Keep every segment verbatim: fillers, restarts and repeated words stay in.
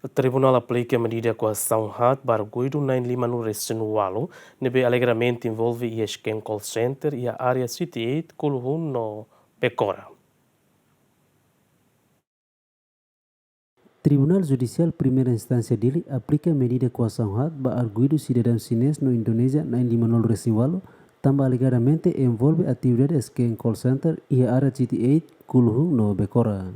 Tribunál aplika medida koasaun haat ba arguidu na'in lima-nulu resin ualu ne'ebé alegadamente envolve iha scam call center iha área City eight, Kuluhun no Becora. Tribunál Judisiál Primeira Instánsia Dili aplika medida koasaun haat ba arguidu sidadaun xinés no Indonézia na'in lima-nulu resin ualu, tanba alegadamente envolve atividade scam call center iha área City eight, Kuluhun no Becora.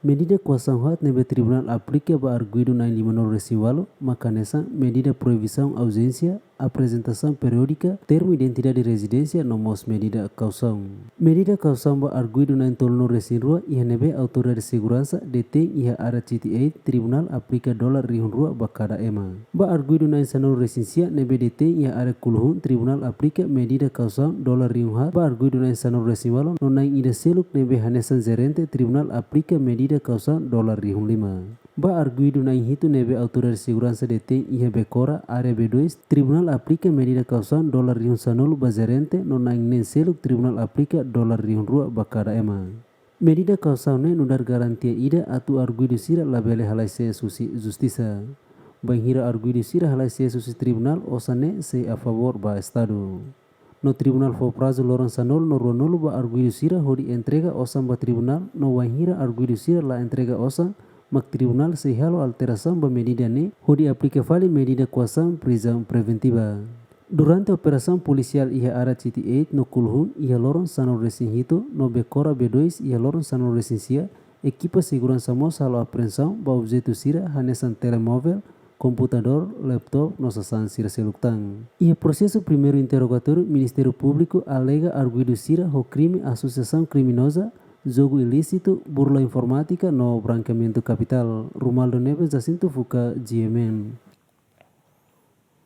Medida koasaun haat ne'ebé tribunál aplika ba arguidu na'in lima-nulu resin ualu mak hanesan medida proibisaun auzénsia, aprezentasaun periódika, termu identidade rezidénsia no mós medida kausaun. Medida kausaun ba arguidu na'in tolu-nulu resin rua iha ne'ebé autoridade seguransa detein iha área City eight, tribunál aplika dolar rihun rua ba kada ema. Ba arguidu na'in sanulu resin sia ne'ebé detein iha área Kuluhun, tribunál aplika medida kausaun dolar rihun haat. Ba arguidu na'in sanulu resin ualu no na'in ida seluk ne'ebé hanesan jerente, tribunál aplika medida kausaun dolar rihun lima. Ba arguidu na'in hitu ne'ebé autoridade seguransa detein iha Becora, área B dois, tribunál aplika medida kausaun dolar rihun sanulu ba jerente no na'in neen seluk, tribunál aplika dolar rihun rua ba kada ema. Medida kausaun ne'e nu'udar garantia ida atu arguidu sira labele halai sees husi justisa. Bainhira arguidu sira halai sees husi tribunál, osan ne'e sei a favór ba Estadu. No tribunál fó prazu loron sanulu no ruanulu ba arguidu sira hodi entrega osan ba tribunál, no wainhira arguidu sira la entrega osan, mak tribunál sei halo alterasaun ba medida ne'e hodi aplika fali medida koasaun prizaun preventiva. Durante operasaun polisiál iha área City eight no Kuluhun iha loron sanulu resin hitu no Becora B dois iha loron sanulu resin sia, ekipa seguransa mós halo apreensaun ba objetu sira hanesan telemovel, komputadór, laptop no sasán sira seluk tan. Iha prosesu primeiru interrogatóriu, Ministériu Públiku alega arguidu sira ho krime asosiasaun kriminoza, jogu ilísitu, burla informátika no brankeamentu kapitál. Romualdo Neves, Jacinto Fuca, G M N.